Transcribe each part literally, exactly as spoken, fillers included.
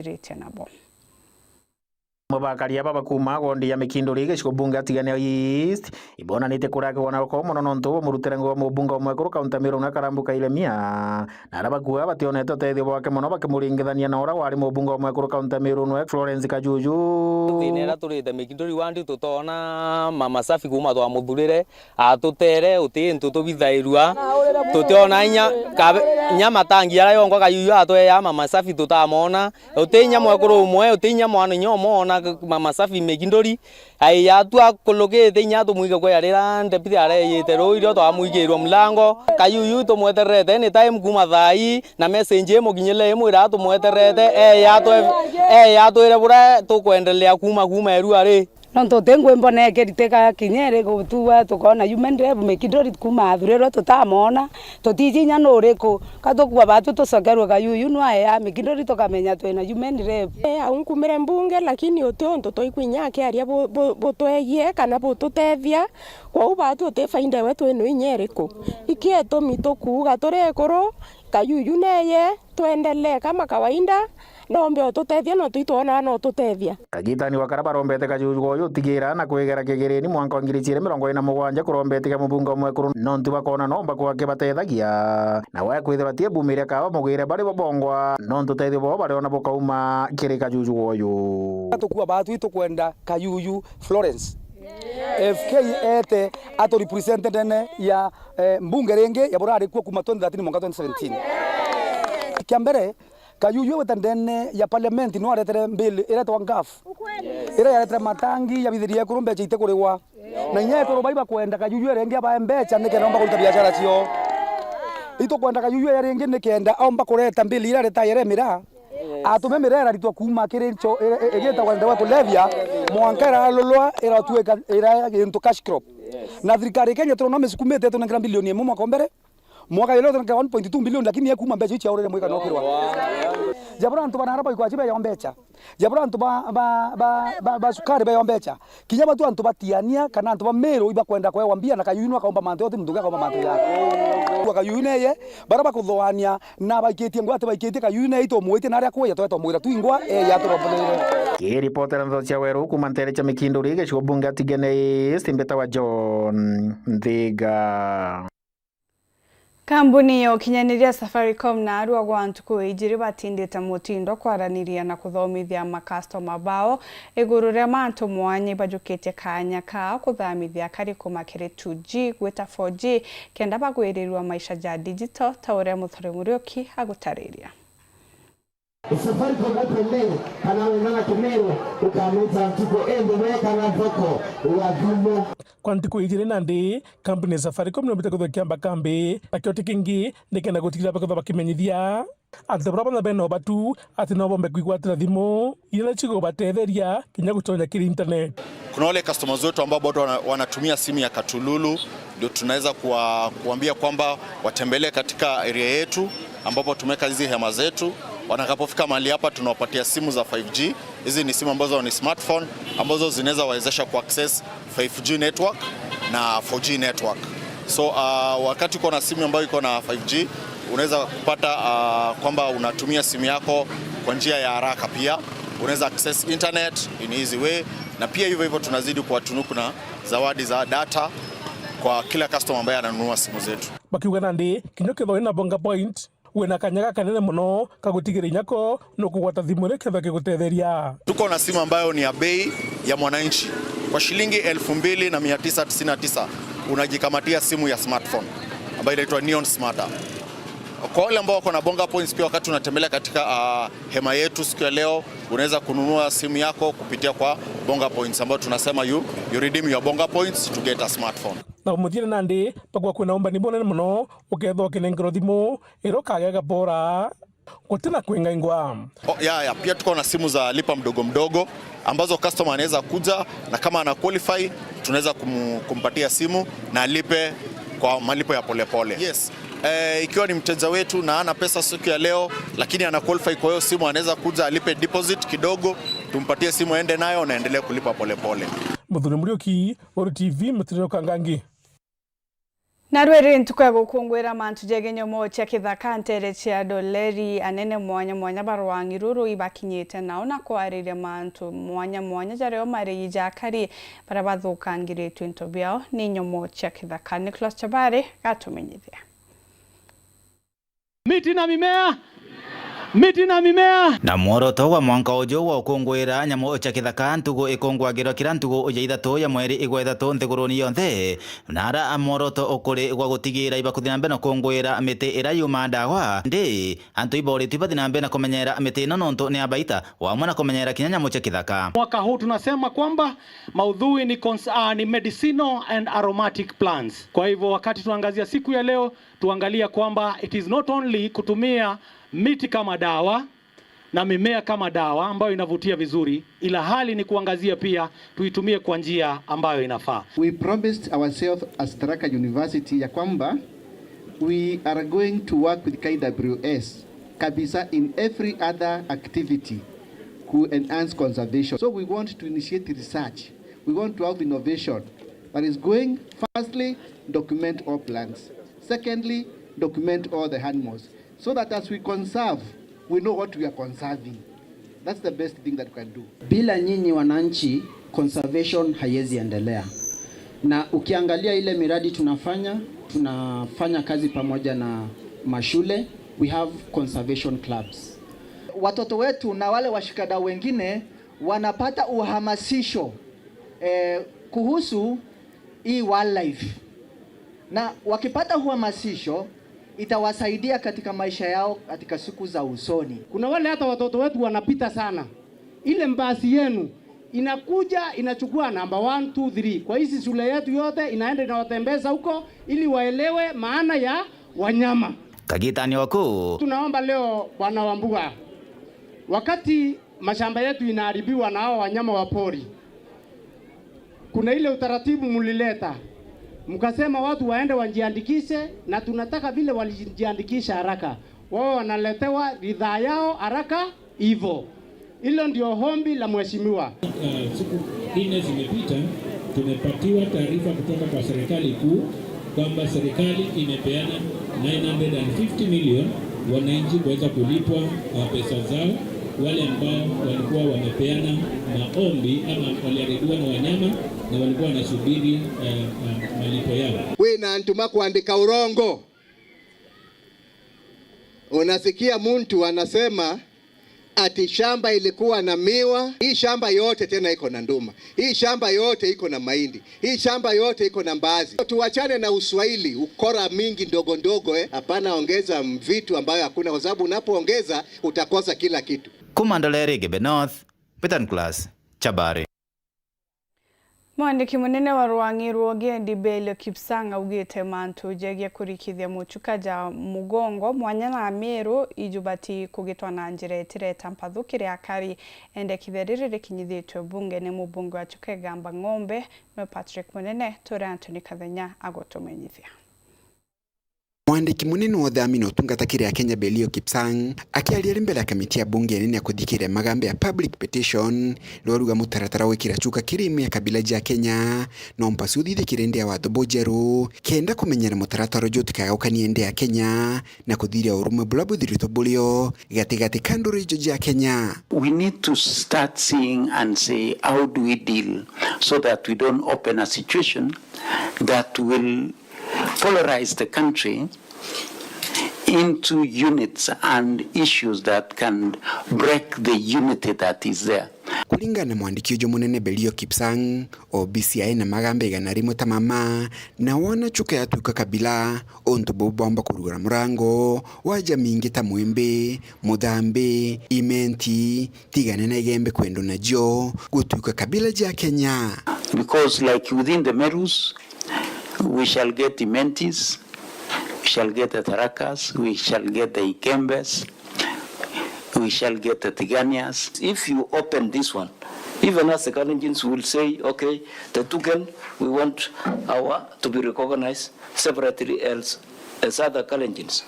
iritie nabo. Amwe ba akari aba bakuuma wondi ya Mikinduri gicigo bunge ya Tigania East, ibonanitie kurakirwa na rukoro mono nontu bwa murutire ngugi wa mubunge wa mwekuru kaunti ya Meru na Karambu Kairemia, na aria bakuuga bationete utethio bwake mono bakimuringithania na uria wari mubunge wa mwekuru kaunti ya Meru nwe Florence Kajuju. Thina iria turite Mikinduri wandi tutoona Mama Safi kuuma twamuthurire, atutere uti into tubithairua, tutiona inya kabe-, inya matangi aria yongwa Kajuju atweya Mama Safi tutamona. Uti inya mwekuru umwe, uti inya mwana inya umwe ona Mama Safi Mikinduri. Ai, atu akulukite inya tumwike kwi arira ndepiti areyite ruu irio twamwikirwe mlango. Kajuju tumwetererete anytime kuuma thaa ii, na message imukinyire imwira tumwetererete, eye atwe-, eye atwire buria tukwendelea kuuma, kuuma erua ri. Nontu uti ngui mbona ikiritika kinya iri gutuwa, tukoona human rep Mikinduri kuuma athurirwe tutamona, tutiji inya nu uriku. Ka tukua batu tucokerwe Kajuju nwae ya Mikinduri tukamenya twina human rep. Ee, au nkumire mbunge, lakini uti untu twaikwinya akiaria bu-, bu-, butwegie kana bututethia, kwou batu uti faida ewe twino inya iriku. Iki itumi tukuuga turi ikuru, Kajuju neye, twendelee kama kawaida, nombe ututethia, no twitwonaa no ututethia. Kagitani wa karia barombete Kajuju uyu utigira na kwigera kigireni mwanka wa ngiri ciiri mirongo iri na mugwanja kurombete kia mubunge umwe kuru nontu bakona nomba kwa kibatethagia. Na we kwithirwa ti ebumiria kaaba mugire bari babongwa nontu tethio bwao bariona bukauma kiri Kajuju uyu. Tukua batu itukwenda Kajuju Florence. F K ete atu represent ndene ya, eh, mbunge ringi ya burari kuo kuma twenty thirteen mwanka twenty seventeen. Kia mbere, Kajuju egwita ndene ya parliament no aretere bill iretwa ngaf. Iria yaretere matangi yabithirie ekuru mbecha itikurigwa. Na inya ekuru bai bakwenda Kajuju eringi abae mbecha nikenda omba kuruta biashara cio. Itukwenda Kajuju eringi nikenda omba kureta bill iria retire miraa. Atume miraa iraritwa kuuma kiri ncho ira-, i-, igitagwa ndawa ya kulevya, mwanka iralulwa iratuika ira gintu cash crop. Na thirikari ya Kenya turona misukumite tunengera bilioni imwe mwaka wa mbere. Mwaka juu leo tunengera one point two billion, lakini yekuma mbecha icio aurire mwika no kirwa. Jabura antu banara baikwa chibe ya mbecha. Jabura antu ba, ba, ba, ba, ba sukari be mbecha. Kinya batu antu batiania kana antu ba Meru ibakwenda kwewa mbia na Kajuju nwa kaomba mantu yote muntu kaomba mantu ya. Kwa Kajuju neye, bara bakuthoania na baikitie ngwate baikitie Kajuju neye itumuitie na aria kuya twetwa mwira twingwa, e ya turombolere. Kiripotera ntho cia Weru kuma ntere cia Mikinduri gicigo bunge Tigania East, mbeta wa John Nthiga. Kambuni ya ukinyaniria Safaricom na arua gwa ntuku ijiri batindite mutindo kwaraniria na kuthomithia makastoma bao iguru ria mantu mwanya ibajukitie kanya ka kuthamithia akari kuma kiri two G gwita four G kenda bagwirirua maisha ja digital ta uria Muthuri Muriuki agutariria. Safaricom Open Mail, kana wina na Kimeru, ukamita ntuku indi we kana thoko wa thimu. Kwa ntuku ijiri nandi, kampuni ya Safaricom niumbite kwithirwa ikiamba kambi, nakio ti kingi, nikenda gutigirira bakwithirwa bakimenyithia antu baria bonthe bena ubatu ati no bombe kwigwatira thimu iria cigubatetheria kinya gutonya kiri internet. Kuna wale customers wetu ambao bado wana-, wanatumia simu ya katululu, ndio tunaweza kuwa-, kuambia kwamba watembelee katika area yetu ambapo tumeweka hizi hema zetu. Watakapofika mahali hapa, tunawapatia simu za five G. Hizi ni simu ambazo ni smartphone, ambazo zinaweza wawezesha kuaccess five G network na four G network. So, uh, wakati uko na simu ambayo iko na five G, unaweza kupata, uh, kwamba unatumia simu yako kwa njia ya haraka pia. Unaweza access internet in easy way, na pia hivyo hivyo tunazidi kuwatunuku na zawadi za data kwa kila customer ambaye ananunua simu zetu. Bakiuga nandi, kinya kethirwa wina Bonga Point, wina kanya gakanene mono ka gutigira inya ko nukugwata thimu iria kethirwa kigutetheria. Tuko na simu ambayo ni ya bei ya mwananchi. Kwa shilingi elfu mbili na mia tisa tisini na tisa unajikamatia simu ya smartphone ambayo inaitwa Neon Smarter. Kwa wale ambao wako na Bonga Points pia, wakati unatembelea katika, ah, hema yetu siku ya leo, unaweza kununua simu yako kupitia kwa Bonga Points, ambayo tunasema you, you redeem your Bonga Points to get a smartphone. Na muthire nandi, bagwa kwina umbani bunene mono, ukethirwa ukinengerwa thimu, iria ukagega bora, gutina kwingaingwa. Oh, ya, ya, pia tuko na simu za lipa mdogo mdogo, ambazo customer anaweza kuja, na kama ana qualify, tunaweza kum-, kumpatia simu na alipe kwa malipo ya polepole. Yes. Eh, ikiwa ni mteja wetu na ana pesa siku ya leo, lakini ana qualify kwa hiyo simu, anaweza kuja alipe deposit kidogo, tumpatie simu aende nayo na endelee kulipa polepole. Muthuri Muriuki, Weru T V, Mutiriro Kangangi. Na rwiri ntuku ya gukunguira mantu jegii nyomo cia kithaka ntere cia Doleri, anene mwanya mwanya ba rwang'i ruru ibakinyite nao na kwariria mantu mwanya mwanya jario mari jakari baria bathukangiritue into biao ni nyomo cia kithaka. Nicholas Chabari gatumenyithia. Miti na mimea. Miti na mimea. Na mworoto wa mwanka uju wa ukunguira nyamu cia kithaka, ntugu ikungwagirwa kira ntugu ya ithatu ya mweri igwa ithatu nthiguruni yonthe. Na ara mworoto ukuri gwa gutigira ibakuthi na mbere na kunguira miti ira yuma ndawa, ndi antu iboritwe ibathi na mbere na kumenyera miti ino nontu ni ya baita, wamwe na kumenyera kinya nyamu cia kithaka. Mwaka huu tunasema kwamba maudhui ni cons-, ah, ni medicinal and aromatic plants. Kwa hivyo wakati tunaangazia siku ya leo, tuangalia kwamba it is not only kutumia miti kama dawa na mimea kama dawa ambayo inavutia vizuri, ila hali ni kuangazia pia tuitumie kwa njia ambayo inafaa. We promised ourselves as Tharaka University ya kwamba we are going to work with K W S kabisa in every other activity ku enhance conservation. So we want to initiate research. We want to have innovation that is going, firstly, document all plants. Secondly, document all the animals. So that as we conserve, we know what we are conserving. That's the best thing that we can do. Bila nyinyi wananchi, conservation haiwezi endelea. Na ukiangalia ile miradi tunafanya, tunafanya kazi pamoja na mashule. We have conservation clubs. Watoto wetu na wale washikadau wengine wanapata uhamasisho, eh, kuhusu hii wildlife. Na wakipata uhamasisho, itawasaidia katika maisha yao katika siku za usoni. Kuna wale hata watoto wetu wanapita sana. Ile mbasi yenu inakuja, inachukua namba one, two, three. Kwa hizi shule yetu yote, inaenda inawatembeza huko ili waelewe maana ya wanyama. Kagitani oku. Tunaomba leo, Bwana Wambuga, wakati mashamba yetu inaharibiwa na hao wanyama wa pori, kuna ile utaratibu mlileta, mkasema watu waende wajiandikishe, na tunataka vile walijiandikisha haraka, wao wanaletewa ridhaa yao haraka hivyo. Hilo ndio ombi la mheshimiwa. Uh, siku nne zimepita, tumepatiwa taarifa kutoka kwa serikali kuu kwamba serikali imepeana nine hundred and fifty million wananchi kuweza kulipwa, uh, pesa zao, wale ambao walikuwa wamepeana maombi ama waliaribiwa na wanyama na walikuwa wanasubiri, eh, eh, malipo yao. Kwina antu makwandika urongo. Unasikia mtu anasema ati shamba ilikuwa na miwa, hii shamba yote tena iko na nduma, hii shamba yote iko na mahindi, hii shamba yote iko na mbaazi. Tuachane na uswahili, ukora mingi ndogo ndogo, eh. Hapana, ongeza vitu ambayo hakuna, kwa sababu unapoongeza utakosa kila kitu. Kuma Ndolere, Igembe North, Peter Nicholas Chabari. Mwandiki munene wa rwang'i rwa ugendi Belio Kipsang augite mantu jegie kurikithia muchuka ja mugongo mwanya na Meru ijubati kugitwa na njira itireta mpathu kiri akari. Endekithia riri rikinyithitue bunge ni mubunge wa Chuka Igamba Ng'ombe, nwe Patrick Munene, turi Anthony Kathenya agutumenyithia. Mwandiki munene wa uthami na utungata kiri Akenya Belio Kipsang akiaria ari mbere ya kamiti ya bunge nene ya kuthikiria magambo ya public petition, riu aruga mutaratara wa gwikira chuka kiri imwe ya kabila ja Kenya no mpasi uthithikire ndi ya watho bujeru kenda kumenyera mutaratara uju utikagukanie ndi ya Kenya na kuthiria urumwe bula buthiritwe burio gatigati ka nduri ijo ja Kenya. We need to start seeing and say, how do we deal so that we don't open a situation that will polarize the country into units and issues that can break the unity that is there. Kuringana na mwandiki uju munene Belio Kipsang, obisi yae na magambo igana rimwe ta mama, na wona chuka yatuika kabila, untu buu bwomba kurugura murango wa jamii ingi ta Mwimbi, Muthambi, Imenti, Tigania na Igembe kwendwa najo gutuika kabila ja Kenya. Because like within the Merus, we shall get Imentis, we shall get the Tharakas, we shall get the Ikembes, we shall get the Tiganias. If you open this one, even us the Kalenjins will say, okay, the Tugen, we want our to be recognized separately else. As other Kalenjins.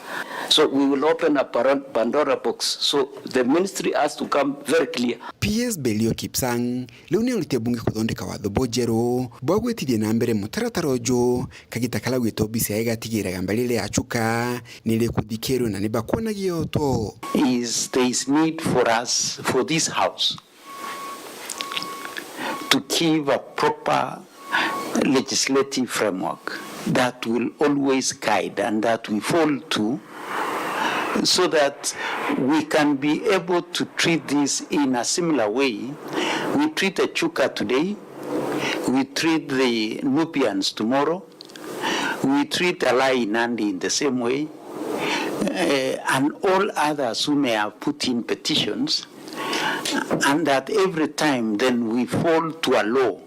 So we will open a Paran-, Pandora box. So the ministry has to come very clear. P S Belio Kipsang, riu ni aurite bunge kuthondeka watho bweru bwa gwitithia na mbere mutaratara uju, kagita karia gwita obisi ya igatigira igamba riria ria Chuka ni rikuthikirwe na ni bakwona gioto. Is there is need for us, for this house, to give a proper legislative framework that will always guide and that we fall to, so that we can be able to treat this in a similar way. We treat the Chuka today, we treat the Nubians tomorrow, we treat Alai Nandi in the same way, eh, and all others who may have put in petitions, and that every time then we fall to a law.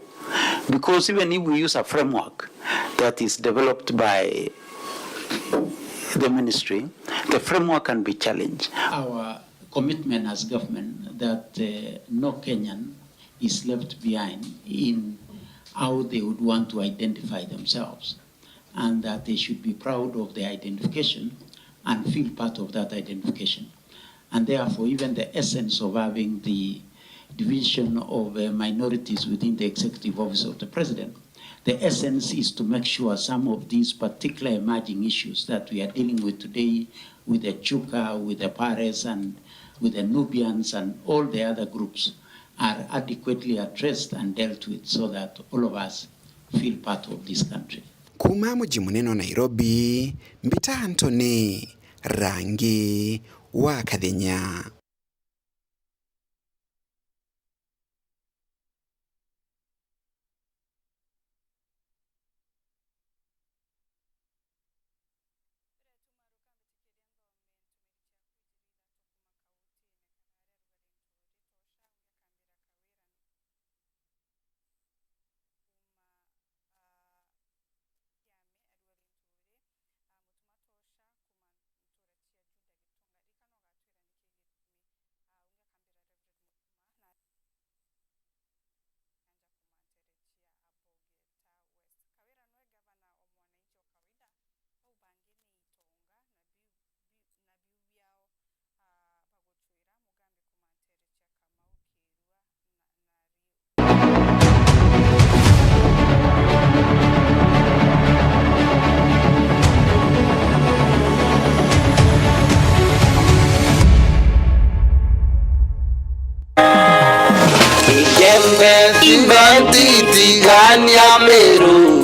Because even if we use a framework that is developed by the ministry, the framework can be challenged. Our commitment as government that, uh, no Kenyan is left behind in how they would want to identify themselves, and that they should be proud of their identification and feel part of that identification. And therefore, even the essence of having the division of, uh, minorities within the executive office of the president, the essence is to make sure some of these particular emerging issues that we are dealing with today, with the Chuka, with the Pares, and with the Nubians, and all the other groups, are adequately addressed and dealt with, so that all of us feel part of this country. Kuuma muji munene wa Nairobi, mbita Anthony Rangi wa Kathenya. Igembe, igembe, titigania Meru,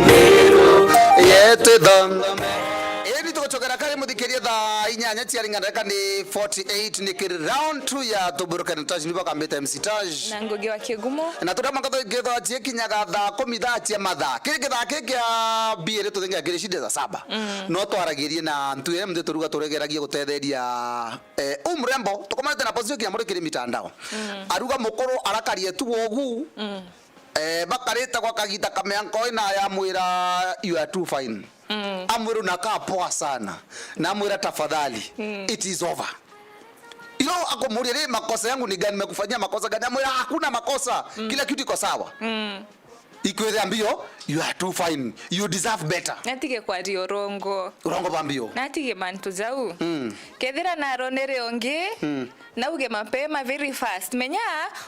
Meru, yetu thombe. Iri tugucokera kari muthikirie thaa inyanya ciaringa ndagika ni forty-eight, ni kiri round two ya Tuburuke na Taj, nibo kambite M C Taj. Na Ngugi wa Kigumo. Na turia mwanka twikithwa cikinyaga thaa kumi thaa cia mathaa. Kiri kithaa kiki kia mbiri tuthingira kiri cinde thaa saba. Mm. No twaragirie na antu iria muthe turuga turegeragia gutetheria, eh, u mrembo, tukomanite na position kinya muri kiri mitandao. Mm. Aruga mukuru arakaria tu wogu. Mm. Eh, bakarite gwa kagita ka mianka ina yamwira, "You are too fine." Mm. Amwira, "Unakaa poa sana." Na amwira, "Tafadhali, mm, it is over." Ilo akumuria, "Ri, makosa yangu ni gani? Nimekufanyia makosa gani?" Amwira, "Hakuna makosa. Mm. Kila kitu iko sawa." Mm. Ikwire mbio, "You are too fine. You deserve better." Natige kwaria urongo. Urongo bwa mbio. Natige mantu jau. Mm. Kethira naronere ungi, mm, nauge mapema, very fast. Menya,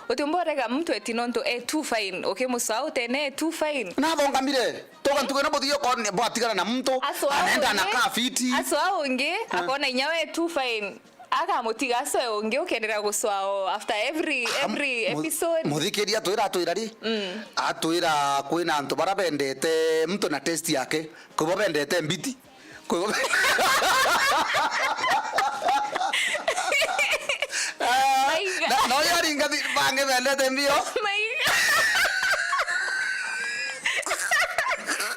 utiumba urega muntu eti nontu e too fine. Ukimucwaa utene e too fine. Nathongamire. Toga ntuge na buthio kone bwatigana na muntu, aswaa anaenda ungi, anakaa fiti. Aswaa ungi, ah, akona inya we too fine. Akamutiga acwe ungi, ukenderea gucwaa o after every, am-, every mu-, episode. Muthikiria atwira, atwira ri? Mm. Atwira kwina antu bara bendete muntu na taste yake. Kwi bo bendete mbiti. Kwi bo be-, ah, maiga, na, na uyu aringa thi-, bangi bendete mbio. Maiga.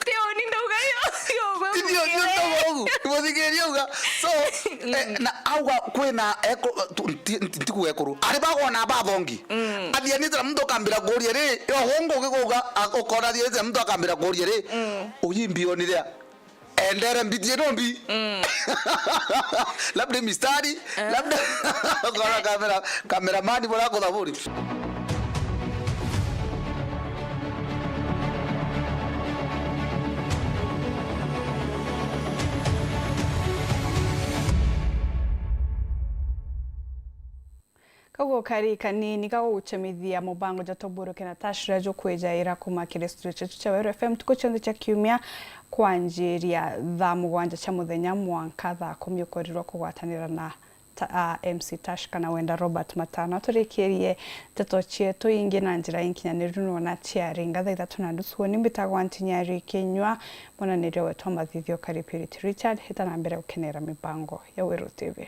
Ti uni ndauga yo, ti ugwe. Ti ndio, ndio ndauga ugu. Muthikiria uga. So, eh, mm, na auga kwina eko-, tu-, nti-, nti-, ntikuga ekuru. Ari bagona bathongi. Mm. Athianite na muntu akambira kuria ri, yo hongo gikuga, a-, ukona athianite na muntu akambira kuria ri, mm, uyu mbionire a? Endere mbiti ino mbi. Mm. Labda mistari, eh, labda ukona kamera, kameramani bora kuthaburi. Kau gukari kanini ga gugucemithia mubango jwa Tuburuke na Tash juria jukwijaira kuma kiri studio cietu cia Weru F M ntuku cionthe cia kiumia kwanjiria thaa mugwanja cia muthenya mwanka thaa kumi ukorirwa kugwatanira na ta, a, M C Tash kana wenda Robert Matano. Turikirie nteto cietu ingi na njira inkinyaniru nona ciaringa thaa ithatu na nusu. Ni mbitagwa Ntinyari Kinyua, mwananiria wetu wa mathithio Karipiriti Richard. Hita na mbere gukenera mibango ya Weru T V.